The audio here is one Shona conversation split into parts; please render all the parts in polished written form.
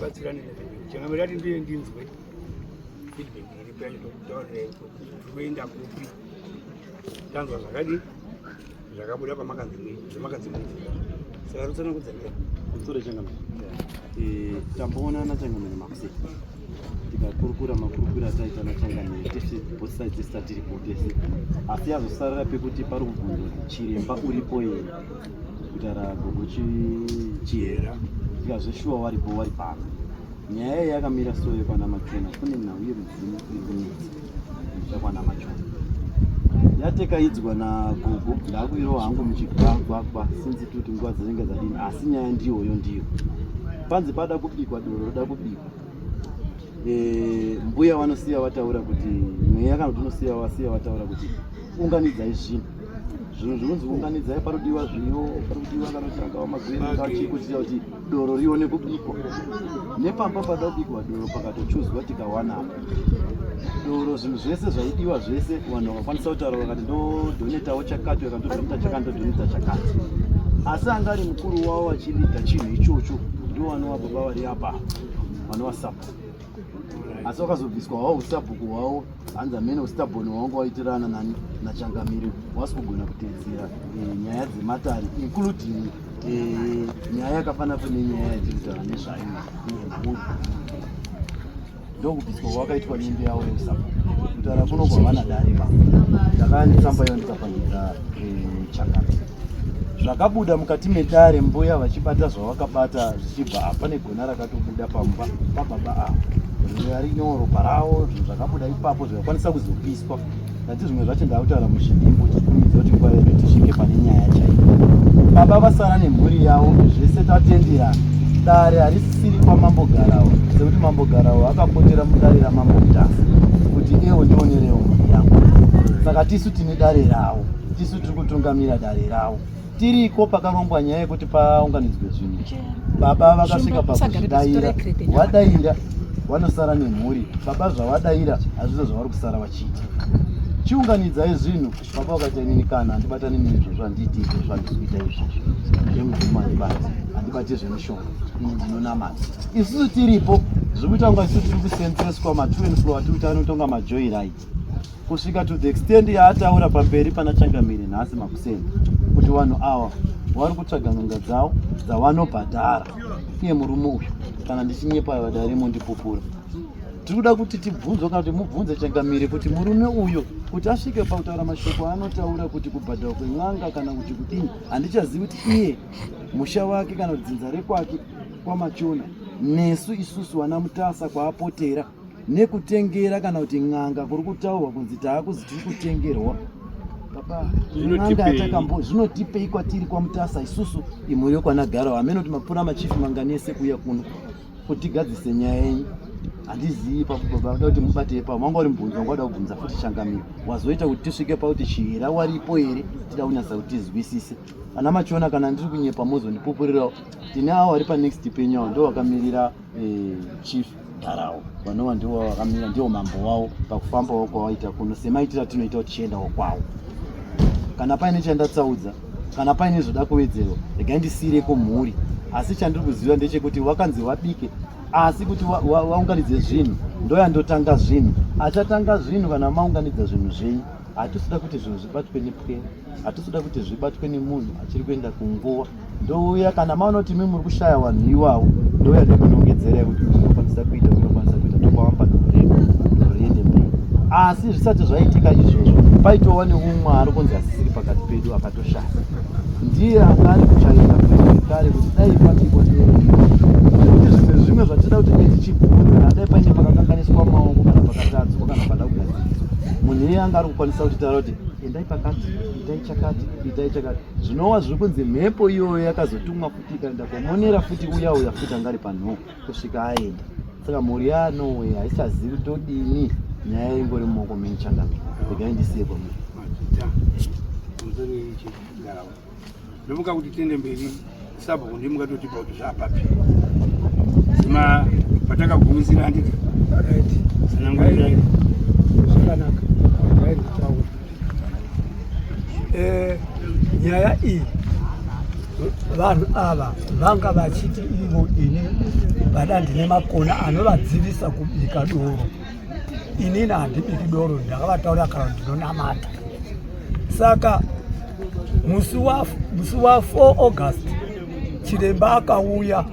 Batsirane nefeedback. Changamire ati ndiye ndinzwe feedback iripo yacho tokutaurirai kuti tikuenda kupi. Tanzwa zvakadii zvakabuda pamakanzi zvamakanzi muite. Saka rutsanangudza ndega. Kutsura changamire. Eh, tamboonana changamire makuseni. Tikakurukura makurukura ataita nachangamire tese both sides tese tatiripo tese. Asi yazosarira pekuti pari kubvunzwa kuti chiremba uripo here. Kutaura gogo Chihera. Tikazveshuwa waripo wari pano. Nyaya iyi yakamira so yekwana Machona kune nhau yemudzimu iri kunetsa kumusha kwana Machona. Yatekaidzwa nagogo ndakuirawo hangu muchigwagwagwa since tuti nguva dzinenge dzadini asi nyaya ndiyoyo ndiyo. Panzi pada kubikwa doro roda kubikwa. E, mbuya vanosiya vataura kuti mweya kana kuti unosiya wasiya vataura kuti unganidzai zvinhu zvinhu zvinonzi unganidzai parikudiwa zviyo parikudiwa kana kuti angava magwere kachii kuitira kuti doro rione kubikwa nepamba pada kubikwa doro pakatochuzwa tikawana apa doro zvinhu zvese zvaidiwa zvese vanhu vakakwanisa kutaura vakati ndodonetawo chakati vakandodoneta chakati ndodoneta chakati asi anga ari mukuru wavo vachilida chinhu ichocho ndiwo vanova baba vari apa vanova sabhuku asi wakazobviswa hwawo usabhuku hwawo hanzi amene ustabhoni hwawanga waitirana nani nachangamire wasi kugona kuteedzera eh, nyaya dzematare including eh, nyaya yakafanana nenyaya yatiri kutaura nezvayo yemhuri ndokubviswa kwakaitwa nyembe yavo yeusabhuku kutaura kuno kwavana dare va ndakaya netsamba iyo ndikapangidza eh, changamire zvakabuda mukati medare mbuya vachibata zvavakabata zvichibva apa negona rakatobuda pamba pababa ava riya rinyoro ropa ravo zvinhu zvakabuda ipapo zvikakwanisa kuzopiswa ndati zvimwe zvacho ndakutaura muchidimbu tikurumidza kuti nguva yedu tisvike pane nyaya chaiyo baba vasara nemhuri yavo zvese tatenderana dare harisisiri kwamambo garawa sekuti mambo garawa akapotera mudare ramambo mutasa kuti ewo ndionerewo mhuri yangu saka tisu tine dare ravo tisu tiri kutungamira dare ravo tiriko pakarongwa nyaya yekuti paunganidzwe zvinhu baba vakasvika pakuzvidaira wadaira vanosara nemhuri baba zvavadaira hazvizo zvavari kusara vachiita chiunganidzai zvinhu baba vakati inini kana handibatani neizvozvo handiiti izvozvo handisi kuita izvozvo zvemudzimu handibati handibati zvemishonga ini ndinonamata isusu tiripo zviri kuita kunga isusu tiri kusenzeswa mato and fro atiri kuita anotonga majoy right kusvika to the extent yaataura pamberi pana changamire nhasi makuseni kuti vanhu ava vari kutsvaga n'anga dzavo dzavanobhadhara iye murume uyu kana ndichinyepa vadare mondipupura tiri kuda kuti tibvunzwe kana kuti mubvunze changamire kuti murume uyo kuti asvike pakutaura mashoko aanotaura kuti kubhadharwa kwen'anga kana kuti kudini handichazivi kuti iye musha wake kana kuti dzinza rekwake kwamachona nesu isusu vana mutasa kwaapotera nekutengera kana kuti n'anga kuri kutaurwa kunzi taakuzi tiri kutengerwa baba n'anga yatakambo zvinotipei kwatiri kwamutasa isusu imhuri yokwanagarawo hameno kuti mapfuura machifu mangani ese kuuya kuno kuti tigadzise nyaya yenyu handizivi baba vada kuti mubate ipapo wanga uri mubvunzo wanga wada kubvunza futi changamire wazoita kuti tisvike pakuti chihera waripo here tida kunyatsa kuti tizwisise ana machiona kana ndiri kunyepa mozondipupurirawo tine avo vari panext penyu avo ndo vakamirira eh, chief Garawo vanova ndivo vakamira ndivo mambo wavo pakufambawo kwavaita kuno semaitiro atinoita tichiendawo kwavo kana paine chandatsaudza kana paine zvoda kuwedzerwa regai ndisiireko mhuri asi chandiri kuziva ndechekuti wakanzi wabike asi kuti waunganidze zvinhu ndoyandotanga zvinhu achatanga zvinhu kana maunganidza zvinhu zvenyu hatisi kuti zvinhu zvibatwe nepwere hatisi kuda kuti zvibatwe nemunhu achiri kuenda kunguva ndouya kana maona kuti imi muri kushaya vanhu iwawo ndouya ndokunongedzerai kuti unokwanisa kuita unokwanisa kuita tokwavamba doro riende mberi asi zvisati zvaitika izvozvo paitova neumwe ari kunzi asisiri pakati pedu akatoshaya ndiye anga ari kutsvaira futi zvekare kuti dai pabikwa doro nekuti zvimwe zvimwe zvatinoda kuti dai tichibvunza dai paine pakakanganiswa maoko kana pakatadzwa kana pada kugadziriswa munhu iye anga ari kukwanisa kutitaura kuti endai pakati itai chakati itai chakati zvinova zviri kunzi mhepo iyoyo yakazotumwa futi ikaenda komonera futi uya uya futi anga ari panhoo kusvika aenda saka mhuri yaanowe haichazivi todini nyaya ingori mumaoko menyu changamire regai ndisiye kwamuri ndomuka kuti tiende mberi sabhuku ndiye mukatotipa kuti zvaapapi sema patakagumisira handiti sanangurirai zvakanaka vainditaura eh, nyaya iyi vanhu ava vanga vachiti ivo ini Vada ndine makona anovadzivisa kubika doro. Inini handibiki doro, ndakavataurira kana ndinonamata. Saka musi wa musi wa 4 August chiremba akauya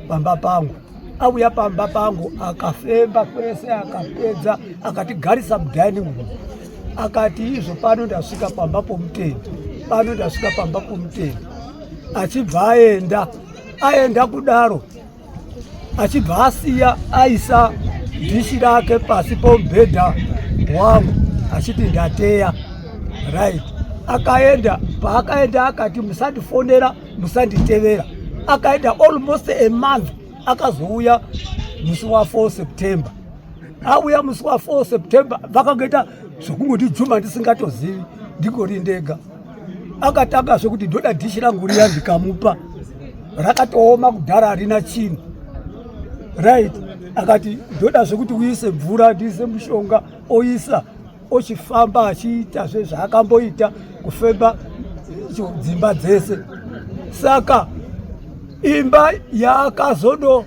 pamba pangu auya pamba pangu akafemba kwese akapedza akatigarisa mudining room akati izvo pano ndasvika pamba pomutendi pano ndasvika pamba pomutendi achibva aenda aenda kudaro achibva asiya aisa dhishi rake pasi pomubhedha wangu achiti ndateya right akaenda paakaenda akati musandifonera musanditevera akaenda almost a month akazouya musi wa 4 September auya musi wa 4 September vakangoita zvokungondijuma ndisingatozivi ndingori ndega akatanga zvekuti ndoda dhishi rangu riya ndikamupa rakatooma kudhara harina chinhu right akati ndoda zvekuti uise mvura ndiise mushonga oisa ochifamba achiita zvezvaakamboita kufemba dzimba dzese saka imba yaakazodo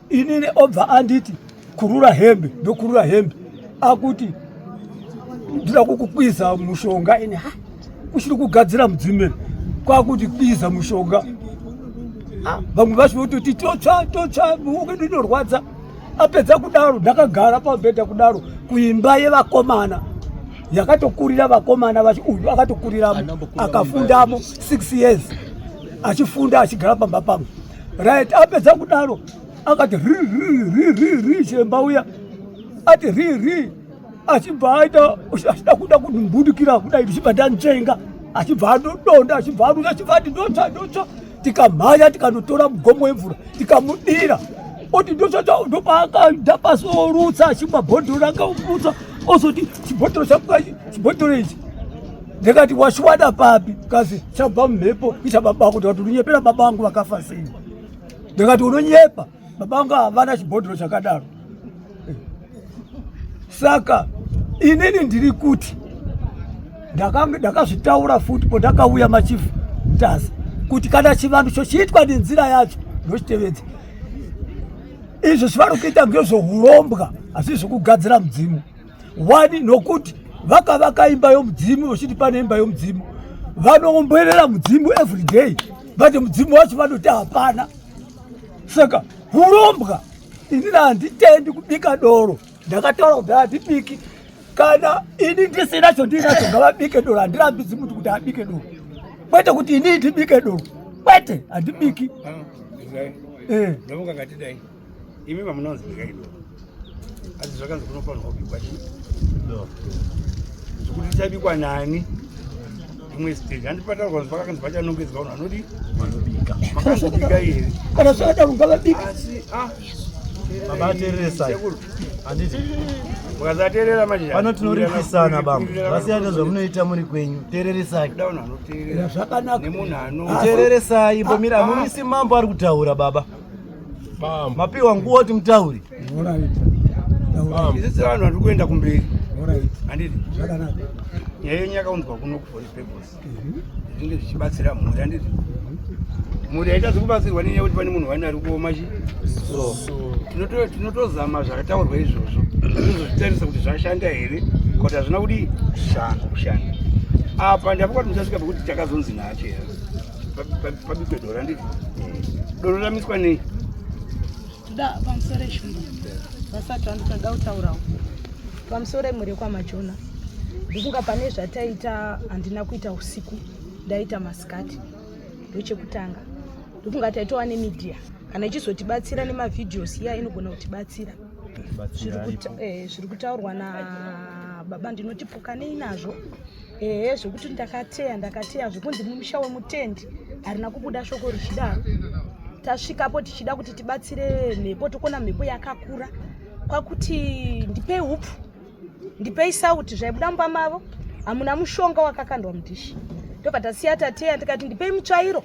inini obva anditi kurura hembe ndokurura hembe akuti ndida kukukwiza mushonga ini ha uchiri kugadzira mudzimere kwakuti kwiza mushonga vamwe vacho vototi totsva totsva muoko ndinorwadza apedza kudaro ndakagara pamubhedha kudaro kuimba yevakomana yakatokurira vakomana vacho uyu akatokuriramo akafundamo 6 years achifunda achigara pamba pangu right apedza kudaro akati ri ri ri ri ri chiremba uya ati ri ri achibva aita achida kuda kundimbundikira kudai ndichibva ndanzvenga achibva andodonda achibva aruta achibva ati ndotsva ndotsva tikamhanya tikanotora mugomo wemvura tikamudira oti ndotsva ndopaakaenda pasi orutsa achimwa bhodhoro ranga orutsa ozoti chibhodhoro chabuka chibhodhoro ichi ndikati wachiwana papi kazi chabva mumhepo icha baba vako ndikati unonyepera baba vangu vakafa sei ndikati unonyepa baba vangu havana chibhodhoro chakadaro saka inini ndiri kuti ndakazvitaura futi pondakauya machifu mutasa kuti kana chivanhu chochiitwa nenzira yacho ndochitevedza izvo zvavari kuita ngezvohurombwa asi zvokugadzira mudzimu wani nokuti vakavaka imba yomudzimu vachiti pane imba yomudzimu vanoomberera mudzimu every day but mudzimu wacho vanoti hapana saka hurombwa inini handitendi kubika doro ndakataura kuti handibiki kana ini ndisina chondinacho ngavabike doro handirambidzi munhu kuti abike doro kwete kuti ini ndibike doro kwete handibiki eh. imi vamunonzi bikai doro asi zvakanzi kunofanirwa kubikwa chii doro zvekuti richabikwa nani imwe stage handipataurwa kunzi pakakanzi pachanongedzwa vanhu vanodi vanobika makangobika here kana zvakadaro ngavabike asi ah baba teereresai handiti mukasateerera manje pano tinoripisana bambo vasiyana zvamunoita muri kwenyu teereresai kuda vanhu vanoteerera zvakanaka nemunhu ano teereresai mbomira mumisi mambo ari kutaura baba mapiwa nguva kuti mutaure isu sevanhu vari kuenda kumberi handiti nyaya yenyu yakaunzwa kuno for the purpose mhm. zvinge zvichibatsira mhuri handiti mhm. mhuri haitadzi kubatsirwa nenyaya yekuti pane munhu wani ari kuoma chi tinotozama zvakataurwa izvozvo tozozvitarisa kuti zvashanda here kuti hazvina kudii kushanda apa ndafunga kuti muchasvika pekuti takazonzi nacho here pabikwe doro handiti doro ramiswa nei toda pamusoro eshumba vasati vandotoda kutaurawo pamusoro emhuri yekwamajona ndofunga pane zvataita handina kuita usiku ndaita masikati ndochekutanga ndofunga taitova nemedia kana ichizotibatsira nemavhidhios iya inogona kutibatsira eh, zviri kutaurwa nababa ndinoti pokanei nazvo ehe zvekuti ndakateya ndakateya zvekunzi mumusha wemutendi harina kubuda shoko richidaro tasvikapo tichida kuti tibatsire mhepo tokona mhepo yakakura kwakuti ndipei hupfu ndipei sauti zvaibuda mumba mavo hamuna mushonga wakakandwa mudhishi ndobva tasiya tateya ndikati ndipei mutsvairo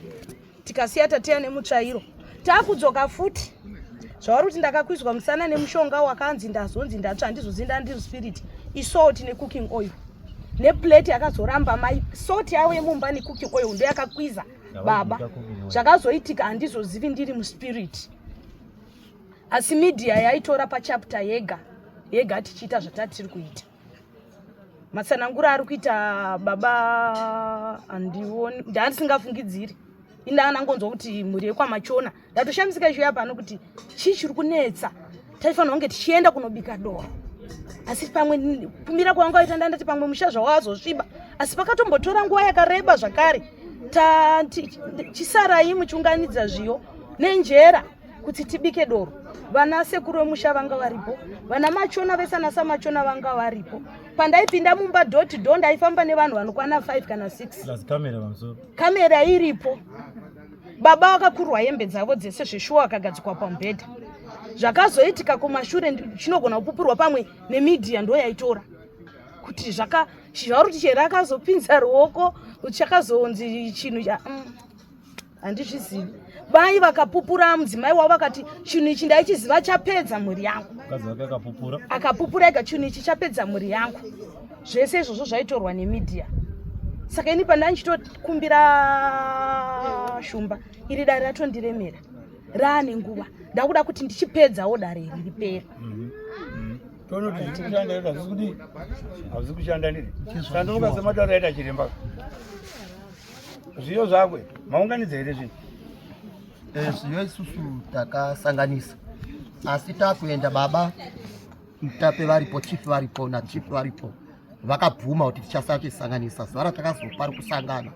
tikasiya tateya nemutsvairo takudzoka futi zvauri kuti ndakakwizwa musana nemushonga wakanzi ndazonzi ndatsva handizozi ndandiri spirit isalt necooking oil neplate yakazoramba mai salt yavo yemumba necooking oil ndoyakakwiza baba zvakazoitika handizozivi ndiri muspirit. Asi media yaitora pachapter yega yega tichiita zvatatiri kuita. Matsanangura ari kuita baba andioni ndandisingafungidziri. Indanangonzwa kuti mhuri yekwaMachona ndatoshamisika ichiuya pano kuti chii chiri kunetsa. Taifanira kunge tichienda kunobika doro asi pamwe kumira kwanga waita ndandati pamwe musha zvawazosviba asi pakatombotora nguva yakareba zvakare chisarai muchiunganidza zviyo nenjera kuti tibike doro vana sekuru vemusha vanga varipo vana machona vese ana samachona vanga varipo pandaipinda mumba doti do ndaifamba nevanhu vanokwana 5 kana 6 kamera iripo Baba vakakurwa hembe dzavo dzese zveshuwa vakagadzikwa pamubhedha. Zvakazoitika kumashure chinogona kupupurwa pamwe nemedia ndo yaitora kuti zvaka zvauri kuti chero akazopinza ruoko chakazonzi chinhu cha handizvizivi. Mai vakapupura mudzimai wavo vakati chinhu ichi ndaichiziva chapedza mhuri yangu. Mukadzi wake akapupura. Akapupura ega chinhu ichi chapedza mhuri yangu. Zvese izvozvo zvaitorwa nemedia. Saka ini pandandichitokumbira Shumba iri dare ratondiremera raane nguva ndakuda kuti ndichipedzawo dare iri ripere. Tonoti zviri kushanda here hazvisi kudii hazvisi kushanda ndiri sandoka sematauro aita chiremba zviyo zvakwe maunganidza here zvinhu Zviyo isusu takasanganisa asi takuenda baba Mutape varipo, chief varipo nachief varipo vakabvuma kuti tichasara tichisanganisa. Zuva ratakazopa rikusangana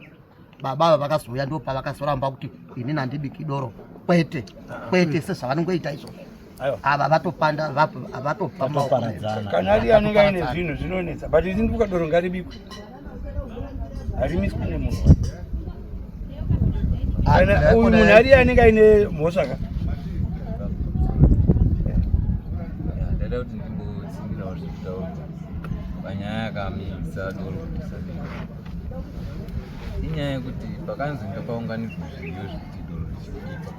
baba ava vakazouya ndo pavakazoramba kuti inini handibiki doro kwete kwete sezvavanongoita izvozvo ava vatopanda vatopa maoparadzana kana ari anenge aine zvinhu zvinonetsa but ini ndikuka doro ngaribikwe harimiswi nemunhu kana uyu munhu ari anenge aine mhosva ka ndaida kuti ndimbotsindirawo zviri kutaurwa panyaya yakamisa doro kuti risabikwa inyaya yekuti pakanzi ngapaunganidzwe zviyo zvekuti doro richibikwa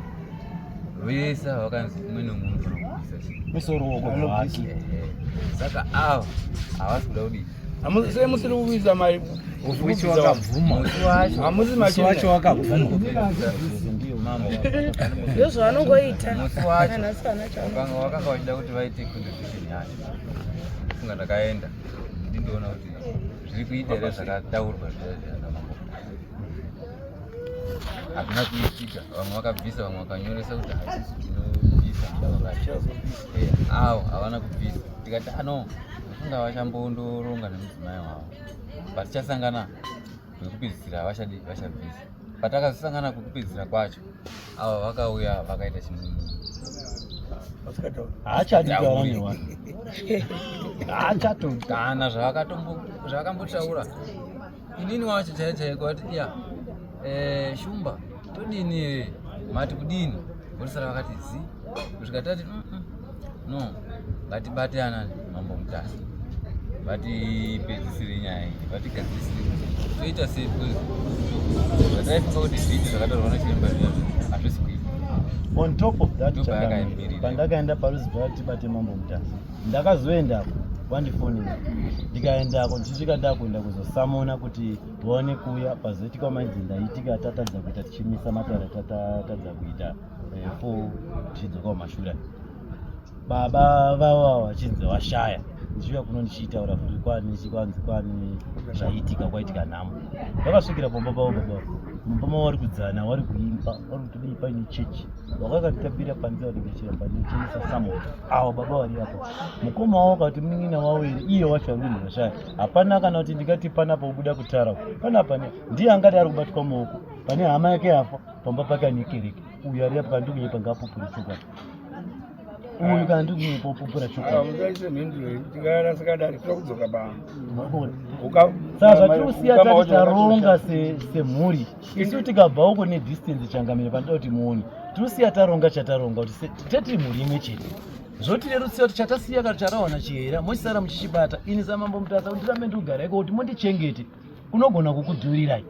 vese ava vakanzi umwe neumwe unofanira kubvisa chinhu Musoro woko rwake. Ehe. Saka ava havasi kuda kudii Sei musiri kuisa mari? Musi wakabvuma. Musi wacho Hamusi Musi wacho wakabvuma. Mambo. Ndozvavanongoita. Musi wacho Kana nhasi kana chavanongoita. wakanga vachida kuti vaite contribution yacho. Funga ndakaenda ndindoona kuti zviri kuita here zvakataurwa zviya zviya namambo. Hazvina kuitika. Vamwe vakabvisa, vamwe vakanyoresa kuti haisisi tinobvisa. Avo havana kubvisa. Tikati ano funga vachambondoronga nemudzimai wavo. Patichasangana kwekupedzisira havachadi vachabvisa. Patakazosangana kwekupedzisira kwacho ava vakauya vakaita chimwe Haachadi kutaura nevanhu. Haachatodi. Kana zvavakambotaura inini wacho chaiyo chaiko vati iya eh, shumba todini here mati kudini votisara vakati zi kusvika tati no ngatibate anani mambo mutasa vatipedzisire nyaya iyi vatigadzirisire kuti toita sei because zvataifunga kuti zviiti zvakataurwa nachiremba zviya hazvisi kuita. On top of that, Ndobva yakaimirira. pandakaenda paruzibva tibate mambo Mutasa ndakazoendako wandifonera ndikaendako ndichisvika ndakuenda kuzosamona kuti vaone kuuya pazoitika mainzi ndaitika tatadza kuita tichimisa matare tatadza kuita fo tichidzoka kumashure baba vavo vachinzi vashaya ndichiuya kuno ndichitaura futi kwani kwanzi kwani zvaitika kwaitika nhamo vakasvikira pamba pavo baba mumba mavo vari kudzana vari kuimba vari kutodii paine chechi vakakatitambira panze vatigachira panze chenesa samo avo baba vari apo mukoma wavo kana kuti munin'ina wavo here iye wacho ari kunzi vashaya hapana kana kuti ndingati panapa ubuda kutara panapa ndiye angati ari kubatwa maoko pane hama yake yafa pamba pake ane kereke uyu ari apo kana ndikunyepa ngaapupure chokwadi uyu kana ndikunyepa upupura chokwadi Musaise mhinduro iyi tingarasika dare tiri kudzoka pa Saka zvatiri kusiya tati taronga semhuri isu tikabva uko nedistance changamire panoda kuti muone tiri kusiya taronga chataronga kuti tetiri mhuri imwe chete zvotirerutsira kuti chatasiya kana charawana chihera mochisara muchichibata ini samambo Mutasa kuti ndirambe ndikugara iko kuti mundichengete kunogona kukudhurirai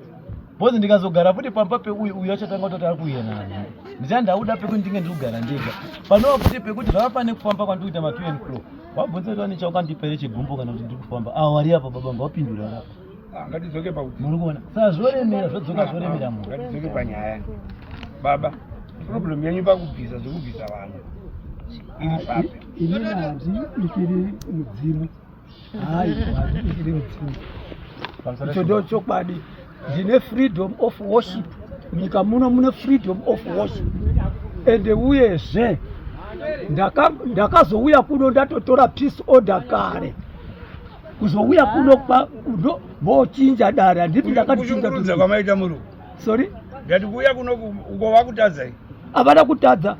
bhozi ndikazogara futi pamba peuyu uyu achatanga kutoti ari kuuya nani ndichati ndauda pekuti ndinge ndikugara ndega panova futi pekuti zvava pane kufamba kwandikuita ma to and fro wabvunza kuti wane chaukandipa here chegumbo kana kuti ndiri kufamba awo wari apa baba ngawapindure ari apa Ah, ngatidzoke pakuti muri kuona saka zvoremera zvodzoka zvoremera munhu ngatidzoke panyaya baba problem yenyu pakubvisa zvekubvisa vanhu Iri papi? Inini handibikiri mudzimu. Hayi, handibikiri mudzimu. Icho ndo chokwadi. Ndine freedom of worship. Munyika muno mune freedom of worship. Ende uyezve ndakazouya kuno ndatotora peace order kare. Kuzouya kuno vochinja dare handiti ndakachinja kwamaita muri. Sorry? Ndati kuuya kuno uko vakutadzai. Havana kutadza.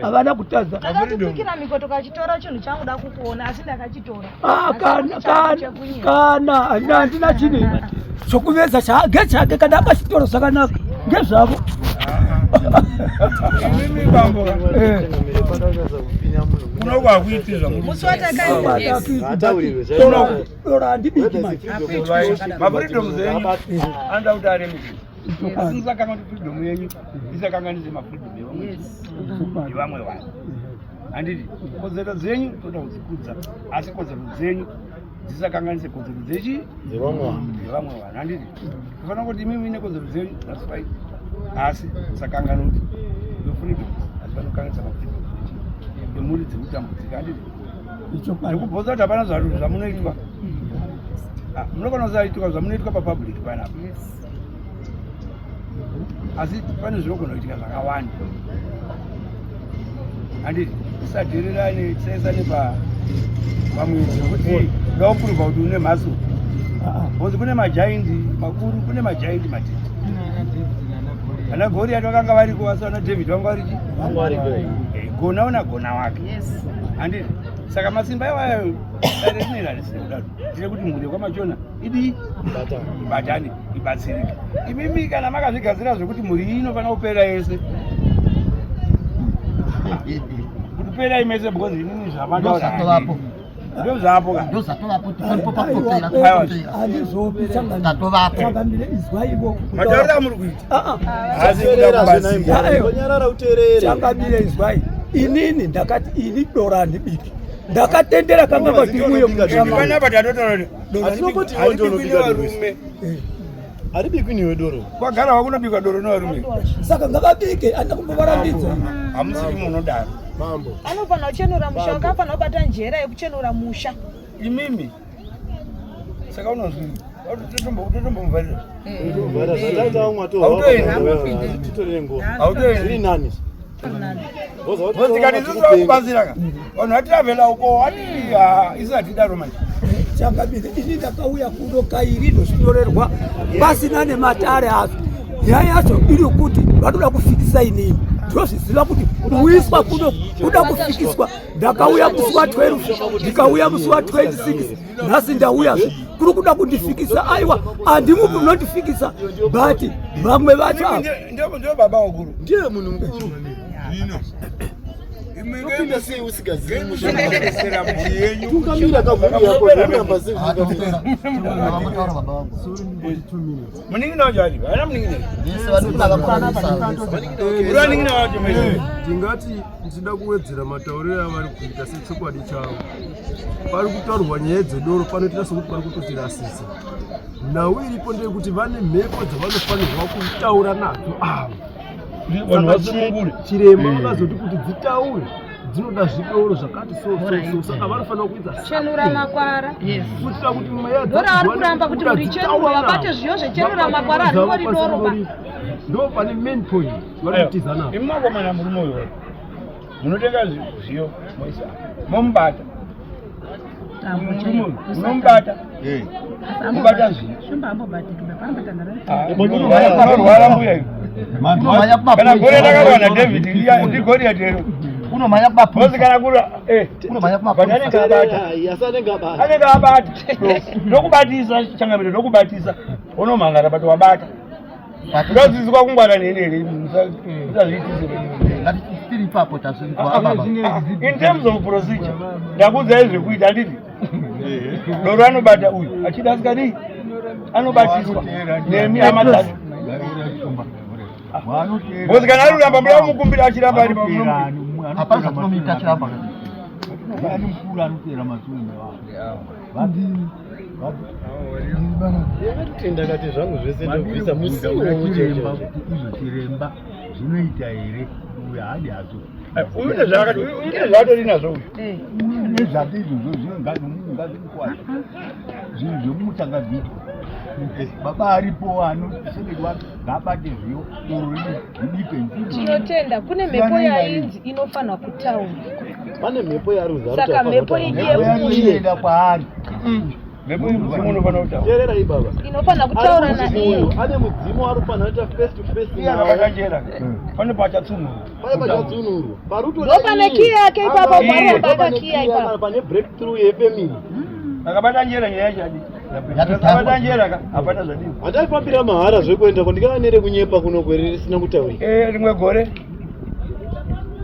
Havana kutadza. Ndakatipikira miko tukachitora chinhu changu da kukuona asi ndakachitora. Ah, kana kana kana handina chinhu chokuveza ngechake kana akachitora zvakanaka ngezvavo. Imimi bambo. Kuno kwakuiti zvamuri. Musi watakaenda. Dora handibiki manje. Mafreedoms enyu anoda kuti aremekedzwe. Asi musakanganwa kuti freedom yenyu isakanganise mafreedom evamwe vanhu. Handiti kodzero dzenyu toda kudzikudza, asi kodzero dzenyu dzisakanganise kodzero dzechi dzevamwe vanhu. Handiti tofanira kuti imimi ine kodzero dzenyu, that's fine, asi musakanganwa kuti your freedoms hazvifani kukanganisa mafreedoms emhuri dziri kutambudzika. Handiti ndikubvunza kuti hapana zvamunoitwa, munogona kusaitwa zvamunoitwa papublic panapa, asi pane zvinogona kuitika zvakawanda. Handiti tisadhererane, tisaisane pamwedzi wekuti uda kupuruvha kuti une mhaso, because kune majaindi makuru, kune majaindi matete. Ana Goriati vakanga variko, asi ana David vanga varichi gona una gona wake. Handiti saka masimba iwayo rine kudaro tine kuti mhuri yekwaMachona idii ibatane, ibatsirike. Imimi kana makazvigadzira zvekuti mhuri iyi inofanira kupera yese, kuti perai mese, because inini zvamataura ndo zvapo ka ndo zvatovapo, tiporipo pakutopera. Handizopi. Tatovapo. Changamire, izwaivo. Matauriro amuri kuita Haasi Nyarara uteerere. Changamire, izwai. Inini ndakati ini dora handibiki, ndakatendera kanga kuti uye panapa tatotaura kuti Hatinongoti iwe ndiwe haribikwi unobika doro. nevarume. Haribikwi newe doro. Kwagara wakunobikwa doro nevarume. Saka ngavabike, handina kumbovarambidza. Hamusiri munodaro. Mambo. Anofanira kuchenura musha, akafanira kubata njera yekuchenura musha. Imimi saka unozwi totombomuvharira. Vhara zvataita vamwe. Hautoendi. Titorere nguva. Hautoendi. Zviri nani. Tikati isusu vakubatsira ka vanhu vatiravhela uko wati isu hatidaro manje. Changamire, ini ndakauya kuno kairi ndozvinyorerwa pasina nematare azvo. Nyaya yacho iri kuti vanoda kufikisa inini, ndinozviziva kuti kuuyiswa kuno kuda kufikiswa. Ndakauya musi wa12, ndikauya musi wa26, nhasi ndauyazve kuri kuda kundifikisa. Aiwa, handimupi munondifikisa, but vamwe vacho ava Ndio baba wakuru. Ndiye munhu mukuru. Topinda sei usingazivi musha? Munoesera mhuri yenyu. Tungamira kamhuri yako, zvoramba sei usingazivi? Vambotaura baba vangu. Munin'ina wacho ari haana munin'ina. Vese vanokuna vakonanisa. Uri vanin'ina wacho mese. Ndingati ndichida kuwedzera matauriro avari kuita sechokwadi chavo. Pari kutaurwa nyaya dzedoro panoita sekuti pari kutotirasisa. Nhau iripo ndeyekuti vane mhepo dzavanofanirwa kutaura nadzo ava. Vanhu vasunungure. Chiremba vakazoti kuti dzitaure dzinoda zvidoro zvakati so so so, saka vanofanira kuita Chenura makwara. kuitira kuti mweya Doro ari kuramba kuti muri chenurwa, vabate zviyo zvechenura makwara, haringori doro ba. Ndo pane main point vari kutiza navo. Imi makomana, murume uyo munotenga zviyo moisa momubata. Murume uyu munomubata, mubata zviyo. Unorwara mbuya iyo. Unomhanya Kana gore rakarwa naDavid ndiGoriati here? Unomhanya Bosi kana kura Unomhanya but anenge abata. Asi anenge abata. Anenge abata, ndokubatisa changamire, ndokubatisa, unomhangara, but wabata. Unodzidziswa kungwara neni here? Musazviitise. Tiri ipapo, tazvinzwa baba. In terms of procedure ndakuudzai zvekuita, handiti? Doro anobata uyu achida, asikadii anobatiswa nemi hama dzake. Bosi kana ari kuramba, muda kumukumbira, achiramba ari Hapana zvatinomuita chiramba. Ani mukuru anotera matsumbe? Ndakati zvangu zvese ndobvisa musiwo. Chiremba kuti izvo chiremba zvinoita here? Uyo haadi hazvo. Uyu nezvaakati, uyu nezvaatori nazvo uyu. Nezvake izvozvo zvinongazvikwazvo zvinhu zvemumusha ngazviitwe. Baba aripo anosenerwa ngaabate zviyo doro ribikwe. Tinotenda. Kune mhepo yainzi inofanirwa kutaura. Pane mhepo yaruza. Saka mhepo inoenda kwaari. Mhepo yemudzimu unofanira kutaura. Teererai baba. Inofanira kutaura naiye. Ane mudzimu anofanira kuita face to face Iye akakachera. Pane pachatsunurwa. Pane pachatsunurwa. Paruto Ndo pane key yake ipapo, paromba akakiya ipapo. Pane breakthrough yefamily. Akabata njera nyaya yacho adi. Akabata njera ka hapana zvadii. Handaifambira mahara zvekuenda ko ndingavanere kunyepa kuno kwere risina kutaurika. Eh, rimwe gore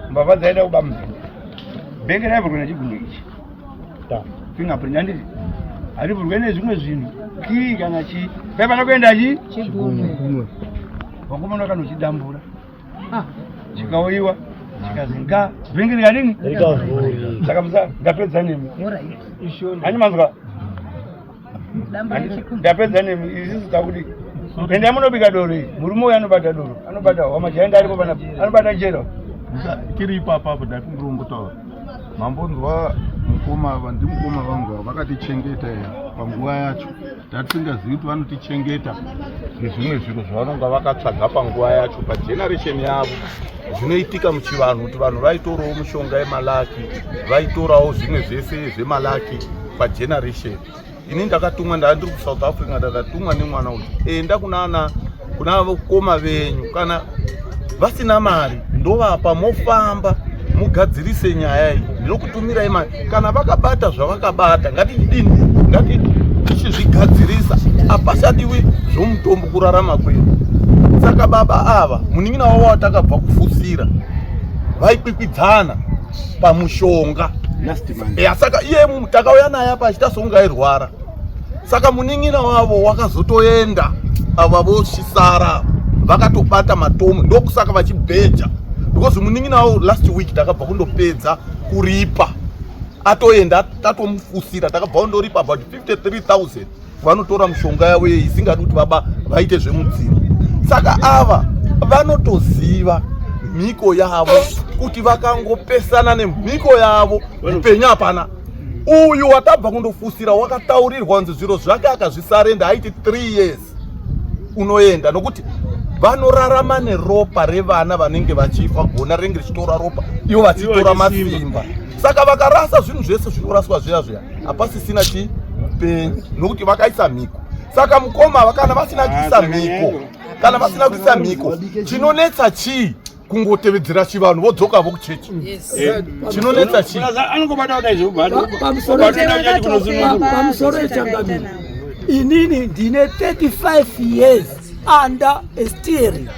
mbavha dzaida kuba mubhengi. Bhengi raivhurwa nechigunwe ichi. Fingerprint handiti harivhurwe nezvimwe zvinhu kii kana chii. Paifana kuenda chi? Chigunwe. Vakomana vakanochidambura. Chikauyiwa chikazi nga bhengi rikadini? Rikavhurika. Saka musa ndapedza nemi. Hani manzwa? Ndapedza nemi isusu takuti endai munobika doro iri. Murume uyu anobata doro, anobata wamajaenda aripo panapa, anobata jero. Tiri ipapo apo ndakumurombotaura. Mambonzwa mukoma ava ndimukoma vangu ava vakatichengeta here panguva yacho tatisingazivi kuti vanotichengeta nezvimwe zviro zvavanonga vakatsvaga panguva yacho pageneration yavo. Zvinoitika muchivanhu kuti vanhu vaitorawo mishonga yemalaki, vaitorawo zvimwe zvese zvemalaki pageneration. Ini ndakatumwa, ndanga ndiri kuSouth Africa, ndakatumwa nemwana uyu, enda kunana kuna vakoma venyu, kana vasina mari ndovapa, mofamba mugadzirise nyaya iyi, ndinokutumirai mari. Kana vakabata zvavakabata, ngatidini, ngati tichizvigadzirisa, hapachadiwi zvomutombo kurarama kwedu. Saka baba ava munin'ina wavo watakabva kufusira vaikwikwidzana pamushonga. Ya, saka iye takauya naye apa achiita sokunge airwara. Saka munin'ina wavo wakazotoenda, ava voshisara vakatobata matomu, ndokusaka vachibheja because munin'ina wavo last week takabva kundopedza kuripa, atoenda, tatomufusira, takabva kundoripa about 53,000. Vanotora mushonga yavo iyi isingadi kuti baba vaite zvemudzimu. Saka ava vanotoziva mhiko yavo kuti vakangopesana nemhiko yavo upenyu hapana. Uyu watabva kundofusira wakataurirwa kunzi zviro zvake akazvisarenda aiti 3 years unoenda, nokuti vanorarama neropa revana vanenge vachifa, gona rinenge richitora ropa, ivo vachitora masimba. Saka vakarasa zvinhu zvese zvinoraswa zviya zviya, hapasisina chi upenyu, nokuti vakaisa mhiko. Saka mukoma, kana vasina kuisa mhiko, kana vasina kuisa mhiko, chinonetsa chii? Kungotevedzera chivanhu vodzoka vo kuchechi, chinonetsa chii? Anongobata kudai zvobva. Pamusoro yechangamiro, inini ndine 35 years under a steering.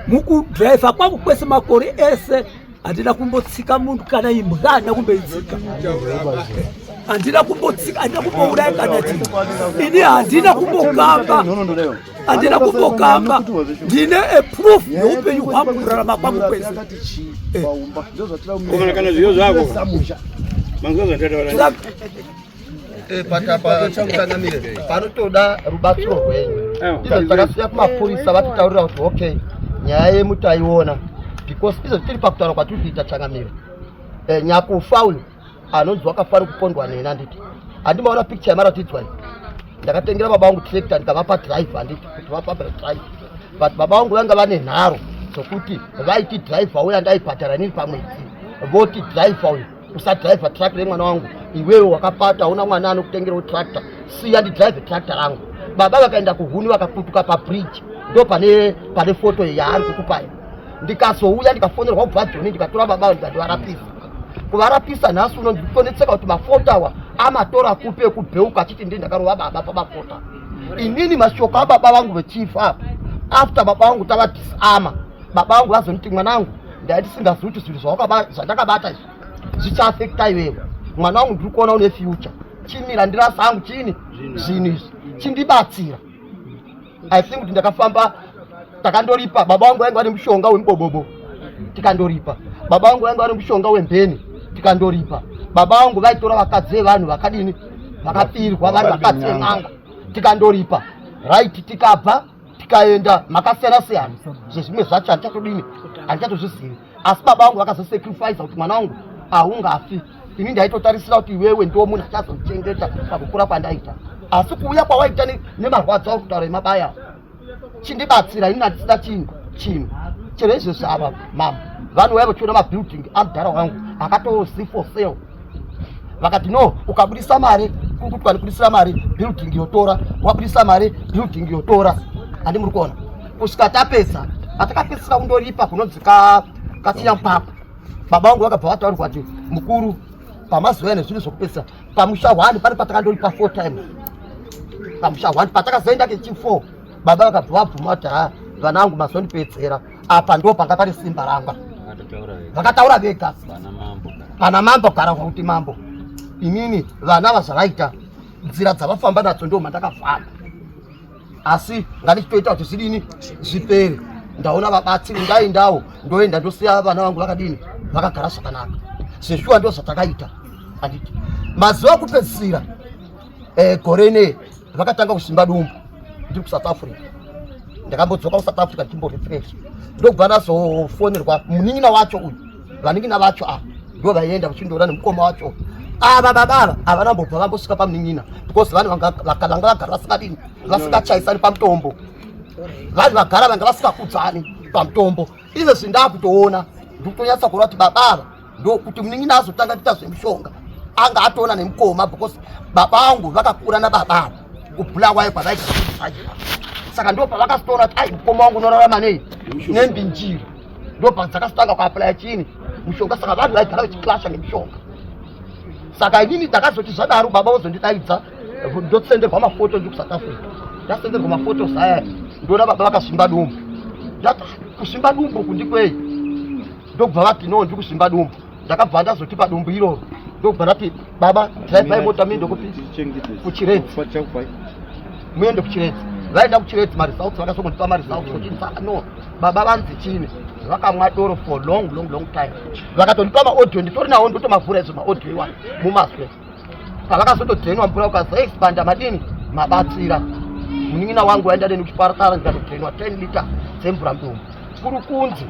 Mukudhiraivha kwangu kwese makore ese handina kumbotsika munhu kana imbwa, handina kumboitsika, handina kumbotsika, handina kumbouraya kana chinhu. Ini handina kumbokamba, handina kumbokamba. Ndine a proof yeupenyu hwangu, kurarama kwangu kwese. Kana zviyo zvako. Manzwa zvandataura. Patapa changamire, panotoda rubatsiro rwenyu. Izvo takasvika kumapurisa, vatitaurira kuti okay, nyaya yemu taiona, because izvo tiri pakutaura kwatiri kuita changamire, nyakufa uyu anonzi wakafa kupondwa neni, handiti? Handimaona picture yamaratidzwa iyi. Ndakatengera baba vangu tractor, ndikavapa drive, handiti, kuti vafambire drive, but baba vangu vanga vane nharo dzokuti vaiti driver uya ndaibhadhara inini pamwedzi, voti driver uyu usadhiraivha truck remwana wangu, iwewe wakapata una mwana anokutengerawo tractor, siya ndidhiraivhe tractor rangu. Baba vakaenda kuhuni, vakakutuka pabridge, ndo pane foto yaari kukupai. Ndikazouya ndikafonerwa kubva Joni, ndikatora baba ndikandivarapisa, kuvarapisa. Nhasi uno ndikutonetseka kuti mafoto awa amatora kupi ekubheuka achiti ndii ndakarova baba pamafota. Inini mashoko ababa vangu vechifa apa, after baba vangu tavadisama, baba vangu vazonditi, mwanangu, ndaidisingazivi kuti zvinhu zvandakabata izvi zvichaafekta iwewe. Mwana wangu, ndiri kuona une future, chimira ndirasa hangu chini zvinhu izvi, chindibatsira. I think kuti ndakafamba, takandoripa baba vangu vainge vane mushonga wemubobobo, tikandoripa baba vangu vainge vane mushonga wembeni, tikandoripa baba vangu vaitora vakadzi vevanhu vakadini, vakapirwa vari vakadzi ven'anga, tikandoripa. Right, tikabva tikaenda makasiyana siyana, zvezvimwe zvacho handichatodini, handichatozvizivi. Asi baba vangu vakazosacrifice kuti mwana wangu haungafi. Ini ndaitotarisira kuti iwewe ndiwo munhu achazondichengeta pakukura kwandaita, asi kuuya kwawaita nemarwadzo auri kutaura emabaya, chindibatsira ini handisina chinhu chinhu chero izvezvi. Ava mama vanouya vachiona mabuilding amudhara wangu akatozi for sale, vakati no, ukabudisa mari kuri kuti kwanibudisira mari building yotora, wabudisa mari building yotora. Handi muri kuona kusvika tapedza, patakapedzisira kundoripa kunonzi katsinyamupapa, baba vangu vakabva vataurirwa kuti mukuru pamazuva ene zvinhu zvokupedzisa pamusha one pane patakandoripa four times pamusha one. Patakazoenda kechi four, baba vakabva vabvuma kuti ha, vana vangu mazondipedzera apa, ndo panga pane simba ranga. Vakataura vega pana mambo gara kuti mambo, inini vana vazvavaita, nzira dzavafamba nadzo ndo mandakafamba, asi ngandichitoita kuti zvidini zvipere. Ndaona vabatsiri, ndaindawo ndoenda ndosiya vana vangu vakadini, vakagara zvakanaka. Zveshuwa ndo zvatakaita, handiti? Mazuva okupedzisira gore inei vakatanga kusimba dumbu ndiri kuSouth Africa. Ndakambodzoka kuSouth Africa ndichimborefresh, ndokubva ndazofonerwa munin'ina wacho uyu. Vanin'ina vacho ava ndo vaienda vachindoona nemukoma wacho. Ava baba ava havana mbobva vambosvika pamunin'ina because vanhu vanga vagara vasingadini, vasingachaisani pamutombo. Vanhu vagara vanga vasingakudzani pamutombo. Izvezvi ndakutoona, ndikutonyatsa kuona kuti baba ava ndokuti munin'ina azotanga kuita zvemishonga anga atoona nemukoma, because baba vangu vakakura nababa ava kuBhulawayo kwavaita. Saka ndo pavakazotoona kuti ai, mukoma wangu unorarama nei nembinjiri, ndo padzakazotanga kuaplaya chini, mushonga. Saka vanhu vaigara vachiklasha nemishonga. Saka inini ndakazoti zvadaro, baba vozondidaidza, ndosenderwa mafoto ndiri kuSouth Africa. Ndasenderwa mafotos aya, ndoona baba vakasvimba dumbu. Ndati kusvimba dumbu kundikwei? Ndobva vati no, ndiri kusvimba dumbu. Ndakabva ndazotipa dumbu iroro, ndobva ndati baba, drive mota muende kupi, kuChiredzi, muende kuChiredzi. Vaenda kuChiredzi, maresults vakazongondipa maresults kuti no, baba vanzi chini, vakamwa doro for long long long time. Vakatondipa maaudio, nditori nawo, ndotomavhura izvo maaudio iwayo mumaswe. Pavakazotodhenwa mvura ukazoexpanda madini mabatsira munin'ina wangu waenda neni kuchipatara, ndikatodhenwa 10 liter dzemvura mudumbu. Kuri kunzi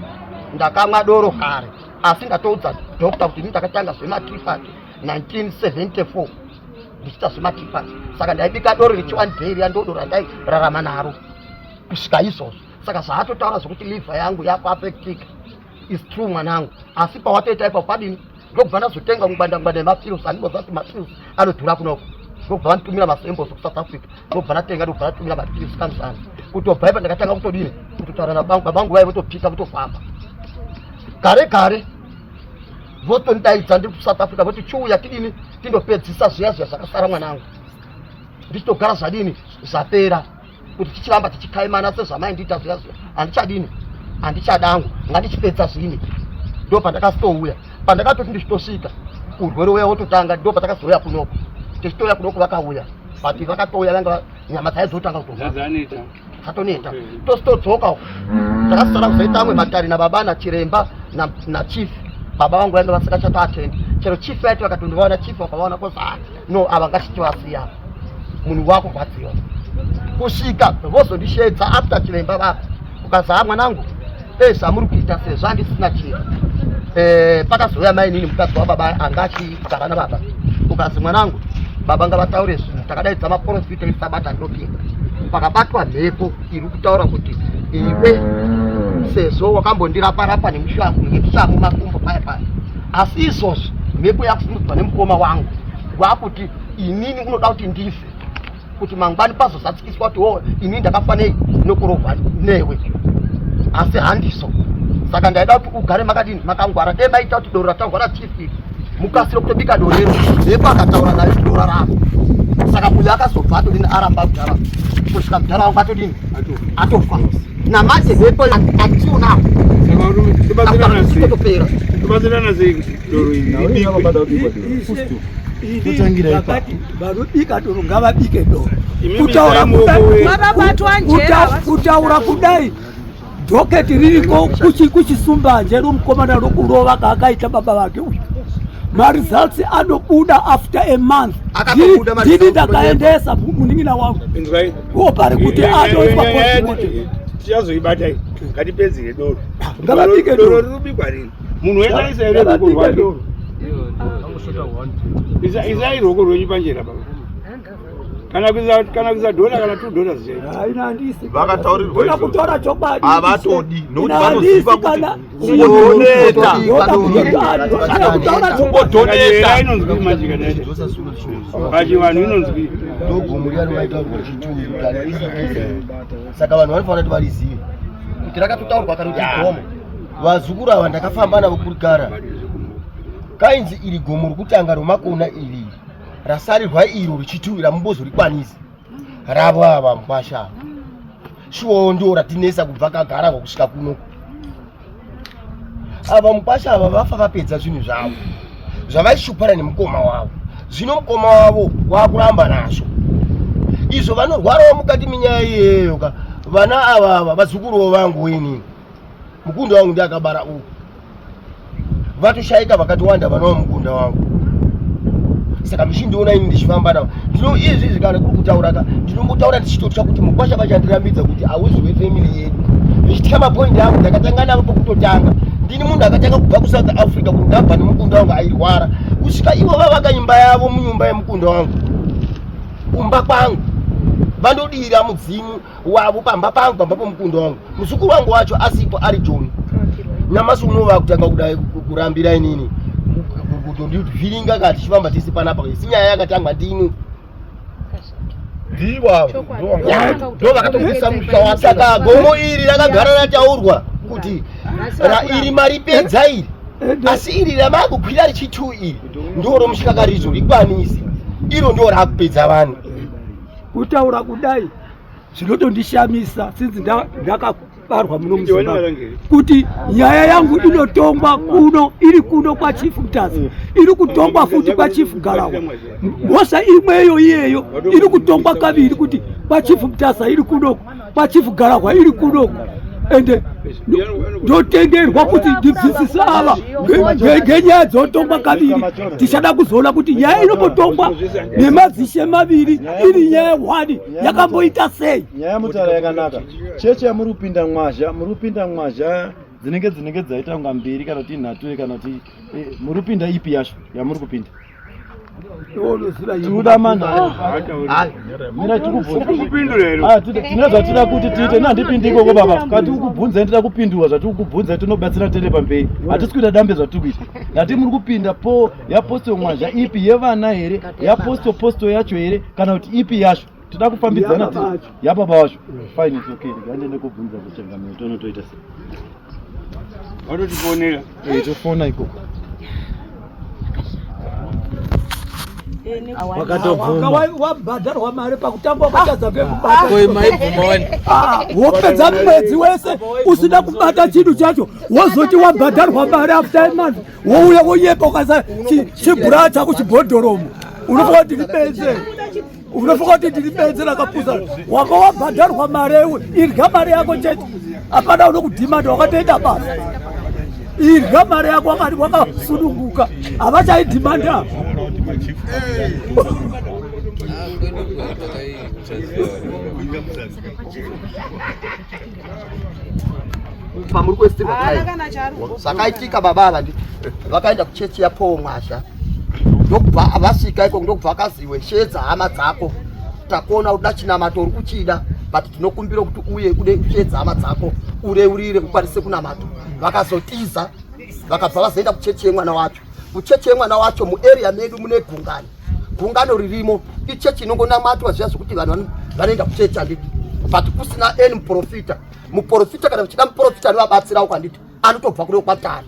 ndakamwa doro kare, asi ndatoudza doctor kuti ini ndakatanga zvematripati 1974 ndichiita zvematripati, saka ndaibika doro rechi one day riya, ndodoro randairarama naro kusvika izvozvo. Saka zvaatotaura zvokuti liver yangu yakuaffectika is true, mwanangu, asi pawatoita ipapo padini? Ndokubva ndazotenga mungwandangwanda yemapills. Andinoziva kuti mapills anodhura kunoko. Ndokubva vanditumira masamples kuSouth Africa, ndokubva ndatenga, ndokubva ndatumira mapills kamuzana. Kutobva ipa ndakatanga kutodini, kutotaura nabangu. Babangu vaive votopika, votofamba. Gare gare votondidaidza ndiri kuSouth Africa, voti chiuya tidini, tindopedzisa zviya zviya zvakasara, mwanangu. Ndichitogara zvadini, zvapera, kuti tichiramba tichikaimana sezvamaindiita zviya zviya, handichadini, handichadangu, ngandichipedza zvini. Ndo pandakazotouya. Pandakatoti ndichitosvika, urwere uya wototanga. Ndo patakazouya kunoko. Tichitouya kunoko vakauya, but vakatouya vanga nyama dzaizotanga kutorwadza, dzatoneta. Tositodzoka uko, takasara kuzoita amwe matari nababa nachiremba nachief. Baba vangu vainge vasingachatoatendi chero chief vaiti vakatondivaona, chief vakavaona kozi ah no, ava ngatichivasiya, munhu wakurwadziwa. Kusvika vozondishedza after chiremba vako, ukazi ha mwanangu, zvamuri kuita sezvo handisina chiro. Pakazouya mainini, mukadzi wababa anga achigara nababa, ukazi mwanangu, baba ngavataure zvinhu. Takadaidza maprofita esabata, ndinopinda pakabatwa mhepo iri kutaura kuti iwe sezvo wakambondirapa-rapa nemushamu makumbo paya paya, asi izvozvi mhepo yakusimudzwa nemukoma wangu wakuti inini unoda kuti ndife kuti mangwani pazozadzikiswa kuti o inini ndakafa nei nokurohwa newe, asi handiso. Saka ndaida kuti ugare makadini, makangwara. Dai maita kuti doro rataurwa nachief mukasire kutobika dorero. Mhepo akataura nayo kuti dorarama. Saka uyo akazobva atodini, aramba kudhara kusvika mudhara wangu atodini, atofa. Namanje mhepo until now totopera. Tobatsirana sei kuti doro iri ribikwe? Totangira ipapo. Vakati vanobika doro ngavabike doro. Imimi Kutaura isai muoko kudai- wenyu. Makabatwa njera. Kutaura kudai, docket ririko kuchisumbanje romukomana rokurova kaakaita baba vake uyu. Maresults anobuda after a month. Akatobuda Ndini maresults. ndakaendesa munin'ina wangu. Inzwai. Uwo pari kuti atoiswa postmortem. Tichazoibata iyi, ngatipedzere doro. Ngavabike doro. Doro. Rirubikwa rini? Munhu wese aisa here ruoko rwake? Isai ruoko rwenyu panjera baba. Kana kuisa kana kuisa dollar kana 2 dollars chaiyo. Haina handisi. Vakataurirwa Ndoda kutora chokwadi. Havatodi nokuti Ina vanoziva handisi kuti kana kungodoneta. Ndoda kutaura Kungodoneta. Inonzwi manje kana ita. Pachivanhu inonzwi. Ndogomo riya rinotaurwa richituyu kuti harisi saka vanhu vanofanira kuti varizive kuti rakatotaurwa kare kuti gomo vazukuru ava ndakafamba navo kurikara kainzi iri gomo rokutanga romakona iri rasarirwa iro richituyu ramumbozorikwanisi ravo ava mukwasha ava shuwawo ndiwo ratinetsa kubva kagara kusvika kuno ava mukwasha ava vafa vapedza zvinhu zvavo zvavaishupana nemukoma wavo zvino mukoma wavo wakuramba nazvo izvo vanorwarawo mukati menyaya iyeyo ka vana ava ava vazukuruwo vangu wenini mukunda wangu ndiye akabara uku vatoshaika vakatowanda vanawo mukunda wangu saka muchindiona ini ndichifamba navo ndino izvi izvi kana kuri kutaura ka ndinombotaura ndichitotya kuti mukwasha vachandirambidza kuti hauzi wefamily yedu ndichitya mapoindi angu ndakatanga navo pokutotanga ndini munhu akatanga kubva kusouth africa kuti ndabva nemukunda wangu airwara kusvika ivo vavaka imba yavo munyumba yemukunda wangu kumba kwangu vandodira mudzimu wavo pamba pangu pamba pomukunda wangu muzukuru wangu wacho asipo ari joni nyamasi unova kutanga kudai kurambira inini kutondivhiringa ka tichifamba tese panapa isi nyaya yakatangwa ndini ndo vakatobvisa musha wake saka gomo iri rakagara rataurwa kuti iri maripedza iri asi iri ramakukwira richitu iri ndo romushikakaridzo rikwanisi iro ndo rakupedza vanhu kutaura kudai zvinotondishamisa since ndakabarwa muno muzimbabwe kuti nyaya yangu inotongwa kuno iri kuno kwachief mutasa iri kutongwa futi kwachief garawa mhosva imweyo iyeyo iri kutongwa kaviri kuti kwachief mutasa iri kunoku kwachief garahwa iri kunoku ende ndotenderwa kuti ndibvisise ava ngenyaya dzotongwa kaviri tichada kuzoona kuti nyaya inombotongwa nemadzishe maviri iri nyaya hwani yakamboita sei nyaya mutaura yakanaka chechi yamuri kupinda mwazha muri kupinda mwazha dzinenge dzinenge dzaita kunga mbiri kana kuti nhatu kana kuti eh, muri kupinda ipi yacho yamuri kupinda tinoda manhamira tikubvunza zvatida kuti tiite nandipindi ikoko baba kati ukubvunza ndida kupindurwa zvatiri kubvunza tinobatsira tele pamberi hatisi kuita dambe zvatiri kuita ndati muri kupinda po yaposto mwazha ipi yevana here yaposto posto yacho here kana kuti ipi yacho toda kufambidzana yababa wacho fine it's okay rega ndiende kubvunza kuchangamiro tonotoita sei Watotifonera. Eh, tofona ikoko. Wakatobvuma. Wabhadharwa mari pakutanga wakatadza pekubata. Ah, wopedza mwedzi wese usina kubata chinhu chacho wozoti wabhadharwa mari after a month wouya wonyepa ukasa chibhura chako chibhodhoromo unofunga kuti ndiri unofunga kuti ndiri benzi rakapusa wanga wabhadharwa mari iwe idya mari yako chete hapana unokudhimanda wakatoita basa idya mari yako wakati wakasununguka havachaidhimanda pamuri kwesirwa zvakaitika baba ava ndi vakaenda kuchechi yapaul mwazha ndokubva vasvika ikoko ndokubva akaziwe shedza hama dzako takuona uda chinamato uri kuchida but tinokumbira kuti uye ude kushedza hama dzako ureurire ukwanise kunamata vakazotiza vakabva vazoenda kuchechi yemwana wacho kuchechi yemwana wacho muarea medu mune gungano gungano ririmo ichechi inongonamatwa zviya zvekuti vanhu vanoenda kuchechi handiti but kusina any muprofita muprofita kana uchida muprofita anovabatsirawo kwanditi anotobva kune kwatari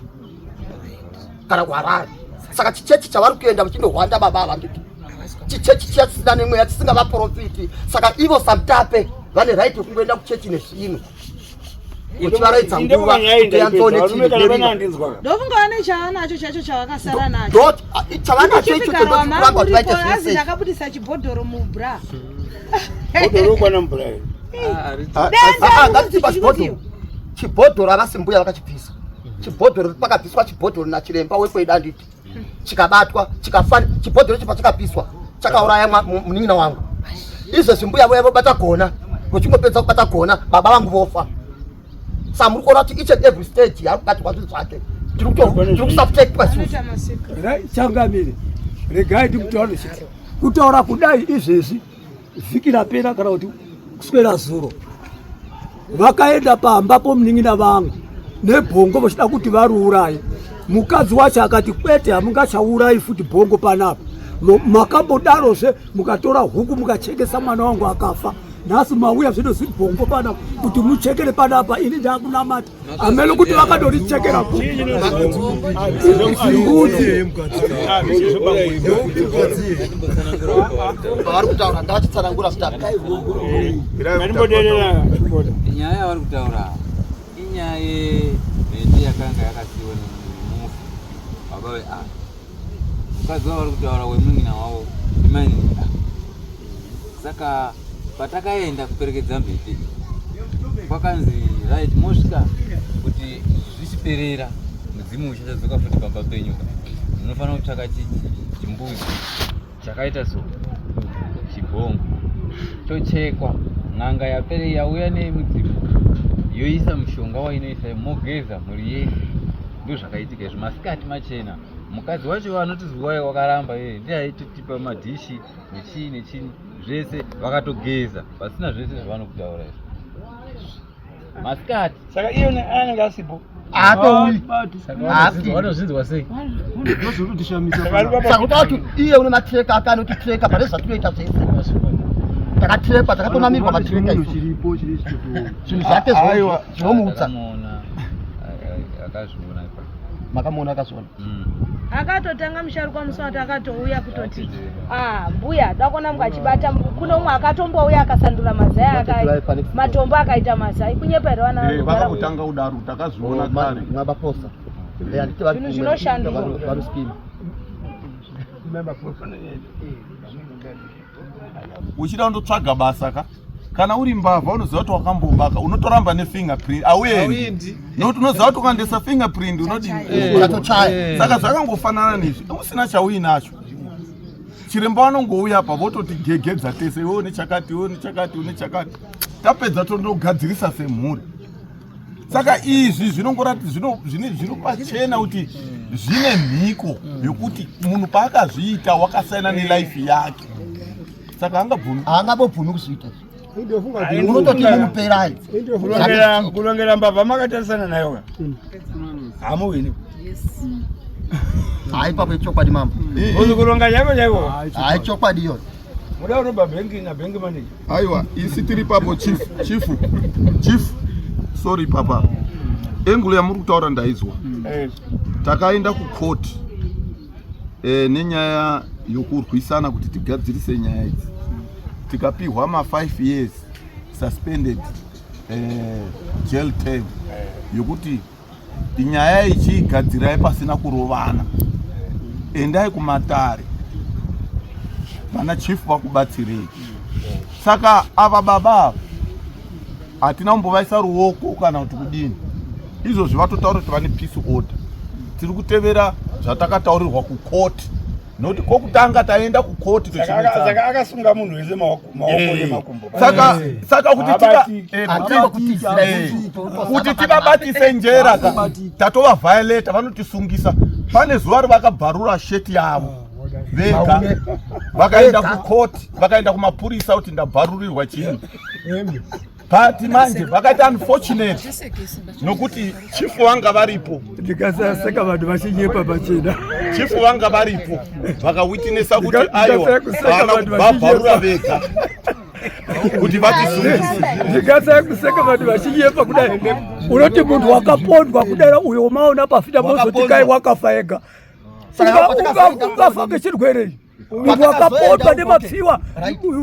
kana kuharare saka chichechi chavari kuenda vachindohwanda baba ava nditi chichechi chiya chisina nemweya chisingavaprofiti saka ivo samutape vane right yekungoenda kuchechi nezvinhu uchivaraidza nguva kuti yanzone ndofunga vane chavanacho chacho chavakasara nacho chavanacho icho chendokuramba kuti vaite zvese ndakabudisa chibhodhoro mubra bhodhoro kwana mubra ngatipa chibhodhoro chibhodhoro havasi mbuya vakachibvisa chibhodhoro pakabviswa chibhodhoro nachiremba wekwedu anditi chikabatwa chikafani chibhodhoro icho pachakapiswa chakauraya munin'ina wangu izvezvi mbuya voya vobata gona vochingopedza kubata gona baba vangu vofa sa muri kuona kuti each and every stage yaari kubatirwa zvinhu zvake Tiri kusubjectwa isusu. Changamire, regai ndikutaure chiti kutaura kudai izvezvi vhiki rapera kana kuti kuswera zuro vakaenda pamba pomunin'ina vangu nebhongo vachida kuti variuraye. Mukadzi wacho akati kwete, hamungachaurayi futi bhongo panapa, makambodarozve mukatora huku mukachekesa mwana wangu akafa. Nhasi mauya zvino zibhongo panapa kuti muchekere panapa, ini ndakunamata amene kuti vakadorichekera zimbudzi. Pavari kutaura ngavachitsanangura zvitatu. Nyaya yavari kutaura inyaya yemhete yakanga yakasiiwa nemufi baba vea mukadzi wavari kutaura wemun'ina wavo imainini. Saka patakaenda kuperekedza mhete, kwakanzi right, mosvika kuti zvichiperera mudzimu uchachadzoka futi pamba penyu ka, munofanira kutsvaka chimbuzi chakaita so chibhongo, chochekwa, n'anga yapere yauya nemudzimu yoisa mushonga wainoisa, mogeza mhuri yese. Ndo zvakaitika izvo masikati machena. Mukadzi wacho vanoti zuwai wakaramba iye ndiye aitotipa madhishi nechii nechii zvese, vakatogeza pasina zvese zvavanokutaura izvo masikati. Saka iye anenge asipo. Haatouyi. Vanozvinzwa sei? Saka kuti iye une matreka ake anotitreka pane zvatinoita zvese, takatrekwa, takatonamirwa matreka isusu. Zvinhu zvake zvinomuudza. Takamuona akazviona ipapo. Makamuona akazviona? Akatotanga musharukwa musi wati akatouya kutoti, ah, mbuya dakuona mukachibata. Kune umwe akatombouya akasandura mazai aka matombo akaita mazai. Kunyepa here vana? Vakambotanga kudaro, takazviona kare. Mwabaposa handiti? Zvinhu zvinoshandurwa. Varuspina. Uchida kundotsvaga basa ka, kana uri mbavha unoziva kuti wakambombaka, unotoramba nefingerprint, auendi nokuti unoziva kuti ukandoisa fingerprint unodini? Uchatochaya. Saka zvakangofanana nezvi, usina chauinacho, chiremba vanongouya apa vototi gegedza tese, iwe une chakati, iwe une chakati, une chakati, tapedza tondogadzirisa semhuri. Saka izvi zvinongorati zvino pachena kuti zvine mhiko yokuti munhu paakazviita wakasaina nelife yake, saka angabvumi? Haangabobvumi kuzviita izvi, unototi mumuperai. Kurongera mbavha makatarisana nayo ka, hamuwini. Hai, ipapo ichokwadi mambo. Uzi kuronga chaiko chaiko. Hai, chokwadi iyoyo. Muda kuroba bhengi nabhengi manager. Aiwa, isi tiri papo chief, chief, chief, sorry, papa angle yamuri kutaura ndaizwa. Takaenda kukoti nenyaya yokurwisana kuti tigadzirise nyaya idzi, tikapihwa ma5 years suspended jail term yokuti nyaya ichiigadzirai pasina kurovana, endai kumatare, vana chief vakubatsirei. Saka ava baba ava hatina kumbovaisa ruoko kana kuti kudini. Izvozvi vatotaura kuti vane peace order. Tiri kutevera zvatakataurirwa kukoti, nokuti kokutanga taenda kukoti. Saka akasunga munhu wese maoko nemakumbo. Saka kuti tivabatise njera ka, tatova violata, vanotisungisa. Pane zuva rivakabvarura sheti yavo vega, vakaenda kukoti, vakaenda kumapurisa kuti ndabvarurirwa chinhu. But manje vakaita unfortunate nokuti chifu vanga varipo. Ndikasaseka vanhu vachinyepa pachena. Chifu vanga varipo, vakawitnessa kuti aiwa, Kuseka vanhu vabvarura vega kuti vatisungise. Ndikasaya kuseka vanhu vachinyepa kudai. Unoti munhu wakapondwa kudai uyo umaona pafita, mozoti kai wakafa ega. Ungafa ngechirwere ichi? Munhu wakapondwa nemapfiwa,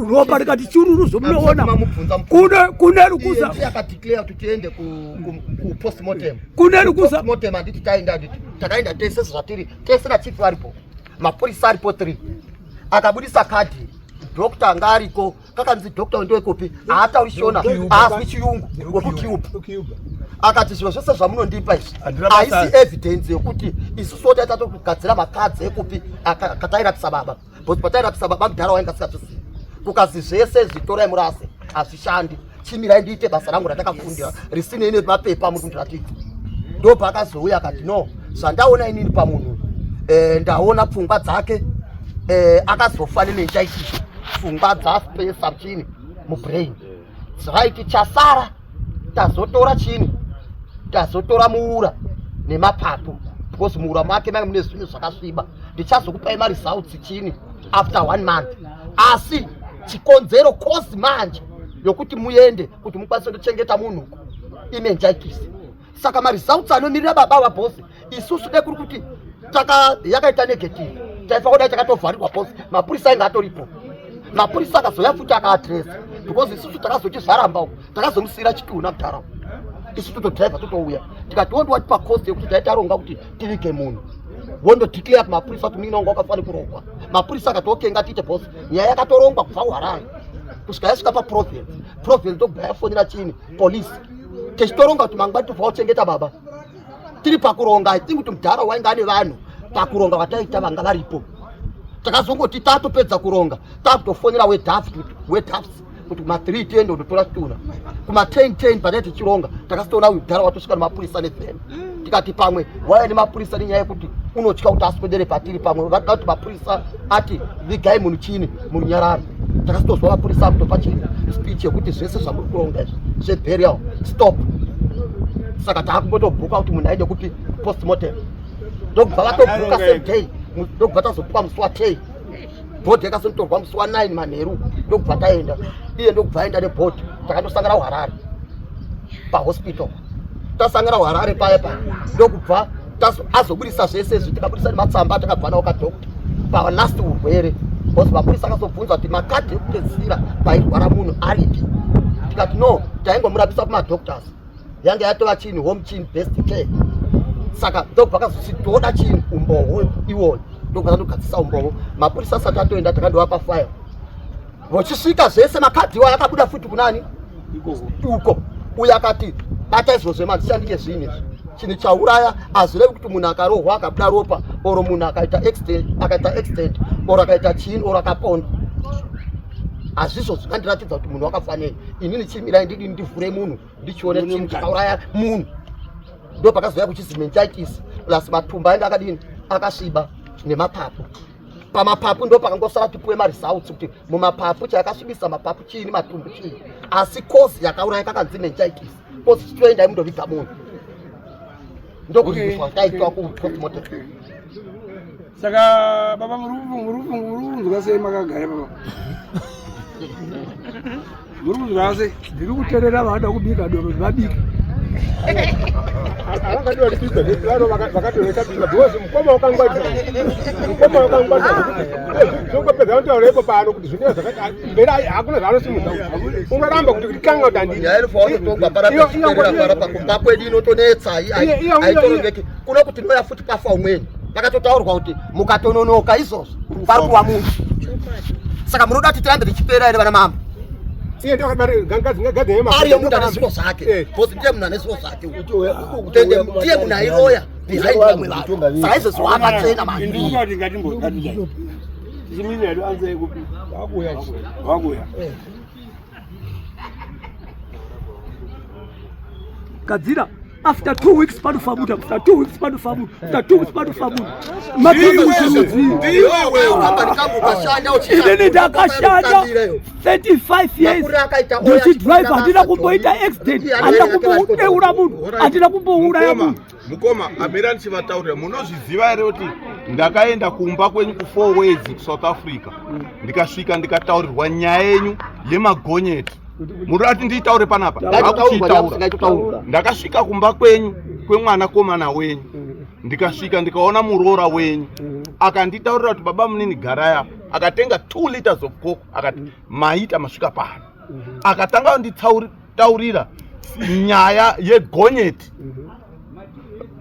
ropa rikati chururu, zvomunoona kune rukuza. Akadeclare kuti tiende kupostmortem. Kune rukuza. Postmortem handiti taenda? Handiti takaenda tese zvatiri tese nachief varipo, mapurisa aripo 3, akabudisa kadhi, doctor anga ariko, kakanzi doctor ndewekupi? Haatauri Shona, haazwi Chiyungu, wekuCuba. Akati zviro zvese zvamunondipa izvi haisi evidence yokuti isusu taita tokugadzira makadzi ekupi katairapisa baba, because patairapisa baba mudhara wainga asingatosivi. Kukazi zvese zvitorai murase, hazvishandi, chimirai ndiite basa rangu randakafundira risinei nemapepa muri kundiratidza. Ndobva akazouya akati no. Zvandaona inini pamunhu eh, ndaona pfungwa dzake eh, akazofa nemeningitis, pfungwa dzapesa chini mubrain. Right, chasara tazotora chini, tazotora muura nemapapu because muura make mange mune zvinhu zvakasviba. Ndichazokupai maresults chini after one month, asi chikonzero cause manje yokuti muende kuti mukwanise kuchengeta munhu uko imeningitis. Saka maresults anomirira baba vabosi isusu dai kuri kuti taka yakaita negative taifa kudai takatovharirwa bosi, mapurisa ainge atoripo. Mapurisa akazouya futi akaadresa because isusu takazoti zvaramba uko takazomusiyira chitunha kudhara, isu totodhiraivha totouya tikati wondi watipa cost yekuti dai taronga kuti tivige munhu, wondodeclare kumapurisa kuti munin'ina wangu wakafanira kurogwa. Mapurisa akati okay, ngatiite boss. Nyaya yakatorongwa kubva kuHarare kusvika yasvika paprovince, province ndobva yafonera chini police, tichitoronga kuti mangwani tobva kuchengeta baba. Tiri pakuronga, I think kuti mudhara wainge ane vanhu pakuronga vataita vanga varipo. Takazongoti tatopedza kuronga takutofonera wedhaft wedhafts kuti kuma3 tiende kundotora chitunha kuma10 10. Patai tichironga takasitoona uyu mudhara watosvika nemapurisa nevheni. Tikati pamwe waya nemapurisa nenyaya yekuti unotya kuti aswedere patiri, pamwe vada kuti mapurisa ati vigai munhu chini murunyararo. Takasitozwa mapurisa akutopa chini speech yekuti zvese zvamuri kuronga izvi zveburial stop. Saka taakumbotobhuka kuti munhu aende kupi postmortem, ndokubva vatobhuka same day, ndokubva tazopuwa musi wa10. Bhodhi yakazonotorwa musi wa9 manheru, ndokubva taenda, iye ndokubva aenda nebhodhi. Takandosangana kuHarare pahospital. Tasangana kuHarare paya paya ndokubva azobudisa zvese izvi, tikabudisa nematsamba atakabva nawo kadokta palast urwere, because mapurisa akazobvunza kuti makadhi ekupedzisira pairwara munhu aripi? Tikati no, taingomurapisa kumadoctors, yange yatova chini home chini best care. Saka ndokubva kazosi toda chini umbowo iwoyo, ndokubva tandogadzisa umbowo. Mapurisa asati atoenda takandovapa file, vochisvika zvese makadhi iwayo akabuda futi kunani uko. Uyo akati bata izvozvo mazishandike zvinhu izvi, chinhu chauraya hazvirevi kuti munhu akarohwa akabuda ropa or munhu akaita accident, akaita accident or akaita chini or akapondwa, hazvizvo zvingandiratidza kuti munhu wakafanei. Inini chimirai ndidini ndivhure munhu ndichione chinhu chakauraya munhu. Ndo pakazouya kuchizi meningitis plus matumba ainge akadini akasviba nemapapu. Pamapapu ndo pakangosara tipuwe maresults kuti mumapapu chakasvibisa mapapu chiini, matumbu chii, asi cause yakauraya kakanzi meningitis. Cause chitoendai mundoviga munhu, ndokuziviswa taitwa kupostmortem. Saka baba muri kunzwa sei makagara baba? Muri kunzwa sei? Ndiri kuterera vanoda kubika doro vabike. Havangadi kubika vano vakatoreka bika because mukoma wakangwarisa, mukoma wakangwarisa zvongopedza vanotaura ipo pano kuti zvinenge zvakati mberi hakuna zvaanosimudza, unoramba kuti kanga kuti handii. Nyaya inofanira kutongwa parapera pakumba kwedu inotonetsa, haitorongeki kuno kuti noya futi pafa umweni. Pakatotaurwa kuti mukatononoka izvozvo pari kuwa munhu. Saka munoda kuti tirambe tichipera here vana mama? Iye ndo akabari gangadzi yema ariyo munhu ane zviro zvake because ndiye munhu ane zviro zvake, tende ndiye munhu airoya behind vamwe vanhu. Saka izvozvo wakachena mani. Ndikuda kuti ngatimbogadzira tichimirira yedu anze yekupi wakuya wakuya. Gadzira after 2 weeks panofa munhu, after 2 weeks panofa munhu, after 2 weeks panofa munhu. Inini ndakashanda 35 years ndichidrive, handina kumboita accident, handina kumbodeura munhu, handina kumbouraya munhu. Mukoma amira ndichivataurira, munozviziva here kuti ndakaenda kumba kwenyu kuFour Ways kuSouth Africa, ndikasvika ndikataurirwa nyaya yenyu yemagonyeti? Murati ndiitaure panapa? Akuchiitaura. Ndakasvika kumba kwenyu kwemwanakomana wenyu, ndikasvika ndikaona muroora wenyu, akanditaurira kuti baba munini garai apa, akatenga 2 liters of coke, akati maita masvika pano, akatanga kunditaurira nyaya yegonyeti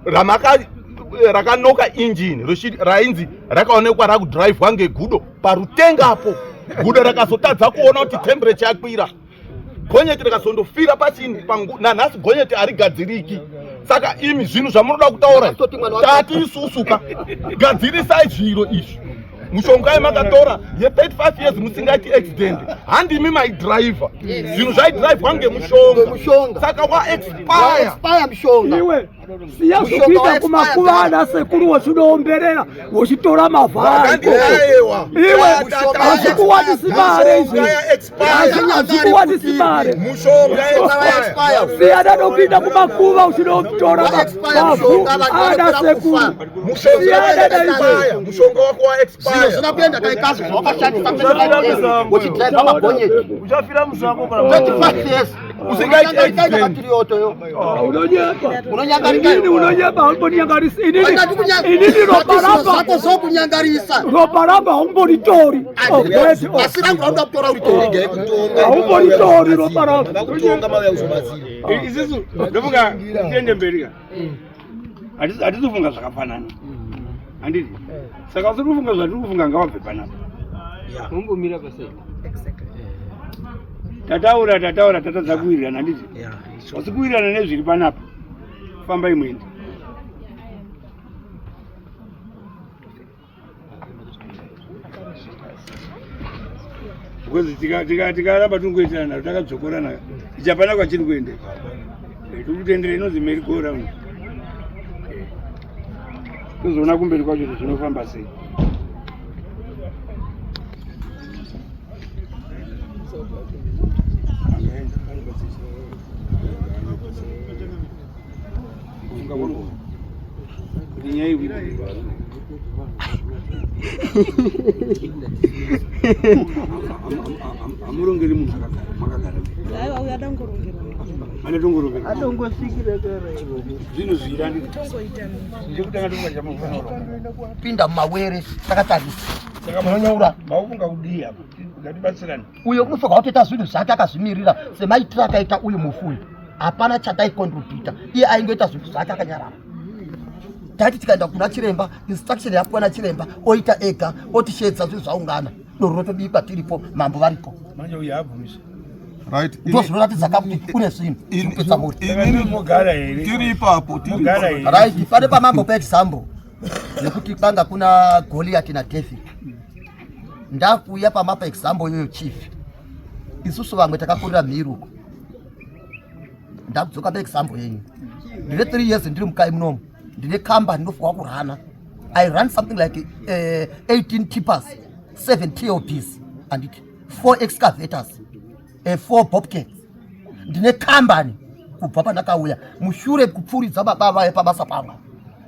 ramaka rakanoka injini rainzi rakaonekwa rakudhiraivhwa ngegudo parutengapo. Gudo rakazotadza kuona kuti temperature yakwira, gonyeti rikazondofira pachini. Nanhasi gonyeti harigadziriki. Saka imi zvinhu zvamunoda kutaura, tati isusuka gadzirisai zviro izvi. Mushonga yamakatora ye35 years musingaiti accident. Handimi maidhiraivha. Zvinhu zvaidhiraivhwa ngemushonga. Saka waexpire mushonga. Iwe siya zvekuita kumakuva ana sekuru wochinoomberera wochitora mavhara iwe hazvikuwanisi mare izvi hazvikuwanisi mare siyana nokuinda kumakuva uchinotora mavhu ana sekuru siyana naizvi mushonga wako waexpire zvina kuenda kaikazi zvawakashandisa uchidriva magonyeti uchafira musango 25 years unonyepa unonyepa haumbonyangarisa inini ropa rako zokunyangarisa ropa rangu haumboritori asi rangu raunoda kutora uritori haumboritori ropa rangu isusu ndofunga tiende mberi ka hatisi kufunga zvakafanana handiti saka usiri kufunga zvatiri kufunga ngawabve panapa umbomira pasai tataura tataura tatadza kuwirirana handiti wasi kuwirirana nezviri panapa fambai muende because tikaramba tiri kuitirana naro takadzokorana ichapana kwachiri kuenda eh, tiri kutendera inonzi merry go round eh, tozoona kumberi kwacho kuti zvinofamba sei Kuti nyaya iyi Hamurongeri munhu makagara. Aiwa uyo adongorongerwa. Anodongorongerwa. Adongosvikira kare. Zvinhu zvira ndi. Ndekutanga tonga chamufanira. Pinda mumawere takatarisa. Saka munonyaura. Maufunga kudii apa? Ngatibatsirane. Uyo unofanira kutoita zvinhu zvake akazvimirira semaitiro akaita uyu mufu uyu. Hapana chataikontributa. Iye aingoita zvinhu zvake akanyarara. Taiti tikaenda kuna chiremba, instruction yapuwa nachiremba, oita ega, otisheedza zvinhu zvaungana. Doro rotobikwa tiripo, mambo varipo. Manje uyu haabvumiswi. Right. Ndo zvinoratidza ka kuti kune zvinhu zvinopedza mhuri. Inini mogara here? Tiri ipapo, tiri ipapo. Right, pane pamambo paexample yekuti kwanga kuna Goliath na David. Ndakuuya pamapa example iyoyo chief. Isusu vamwe takakurira mhiri uko. Ndakudzoka paexample yenyu. Ndine 3 years ndiri mukai munomu. Ndine company ndinofanirwa kurana. I run something like 18 tippers, 7 TLPs and 4 excavators, 4 bobcats. Ndine company kubva pandakauya mushure kupfuuridza baba vaye pabasa pamwe.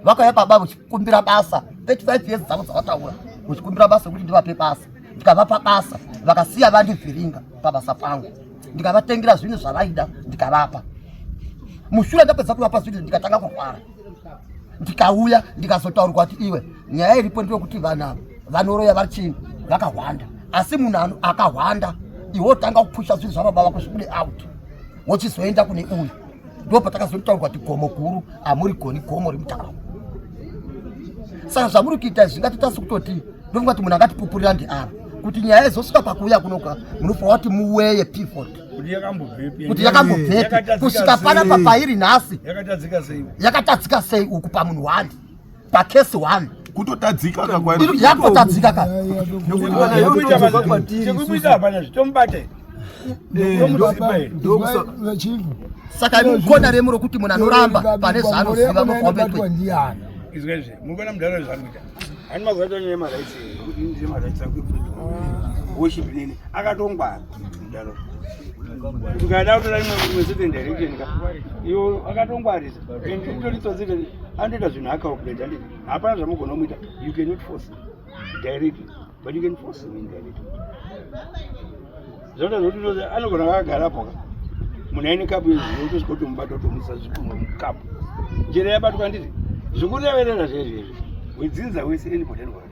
Vakauya baba vachikumbira basa 35 years dzavo dzavataura vachikumbira basa kuti ndivape basa, ndikavapa basa vakasiya vandivhiringa pabasa pangu, ndikavatengera zvinhu zvavaida ndikavapa. Mushure ndapedza kuvapa zvinhu ndikatanga kurwara, ndikauya ndikazotaurirwa kuti iwe nyaya iripo ndeyekuti vanhu ava vanoroya vari chini vakahwanda, asi munhu akahwanda iwe wotanga kupusha zvinhu zvababa vako zvibude out wochizoenda kune uyu. Ndipo patakazotaurwa kuti gomo guru hamurigoni gomo remutaro. Saka zvamuri kuita izvi ngatiita sekutoti ndofunga kuti munhu angatipupurira ndiava kuti nyaya izosvika pakuuya kunoka munofanira kuti muweye pivot kuti yakambobvepi kusvika panapa pairi nhasi yakatadzika sei uku pamunhu one pakesi one kutotadzika ka kwairi yakutotadzika ka chekuita hapana zvitomubate saka mukona remu rokuti munhu anoramba pane zvaanoziva munofaambetwe izvezve mukona mudhara zvaanoita hani makuratwa nyaya yemaraitsi kuti ndine maraitsi ako worship nini akatongwara mudhara ukada kutora imwe imwe certain direction ka iyo akatongwarisa and itori tsotsi anotoita zvinhu acalculate handiti hapana zvamugona kumuita you cannot force him directly but you can force him indirectly zvinoita zvekuti anogona akagarapo ka munhu aine kapu yezivo utosvika kutomubata utomuisa zvikunwe mukapu njere yabatwa nditi zvikureverera zvezvezvi wedzinza wese anybody anogona.